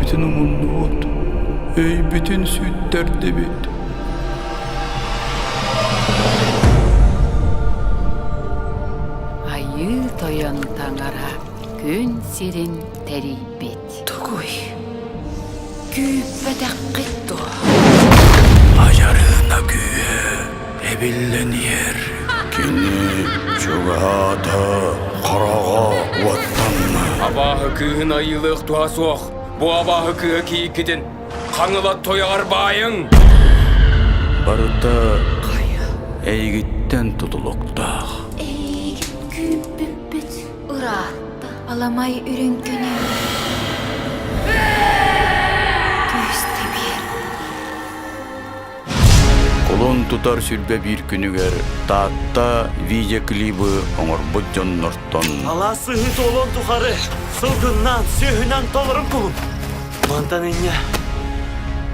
Бэйэбитин умуннубут, өйбүтүн сүттэрдибит. Айыы Тойон Таҥара күн сирин тэрийбит. Тугуй? Күүппэтэххит дуо? Айарыына күүһэ эбиллэн иһэр. Кини чугаһаата, хараҕа уоттанна. Абааһы кыыһын айыылыах туһа суох. Бу абааһы кыыһа кийиккитин хаҥыла тойоҕор баайыҥ! Барыта эйигиттэн тутулуктаах. Эйигин күүппүппүт ыраатта. Аламай үрүҥ күнү күүстэ биэр. Кулун тутар 21 күнүгэр Таатта видеоклибы оҥорбут дьоннортон Алаас сыһыы туолуон тухары сылгыннан, сүөһүнэн толорун кулун. Мантан инньэ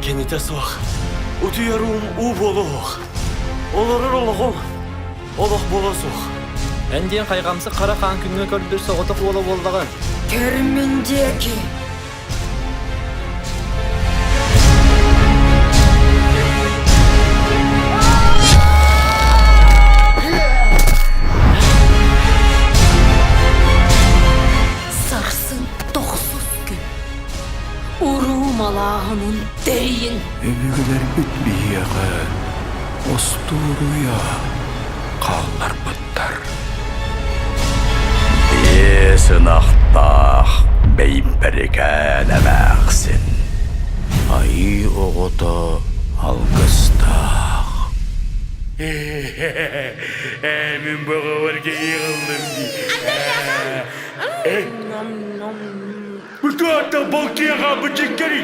кинитэ суох. Утуйар уум уу буолуох. Олорор олоҕум олох буолуо суох. Эн диэн хайҕамсык хара хаан күҥҥэ көрдөр соҕотох уола буоллаҕыҥ. Көр мин диэки. Сарсын тохсус күн. Уруу малааһынын тэрийин. Өбүгэлэрбит биһиэхэ остуоруйа хаалларбыттар. Биэс ынахтаах бэйбэрикээн эмээхсин айыы оҕото алгыстаах. Мин бөҕөбөр киһи ыллым дии. Бу туохта балкыаҕа бычыккари.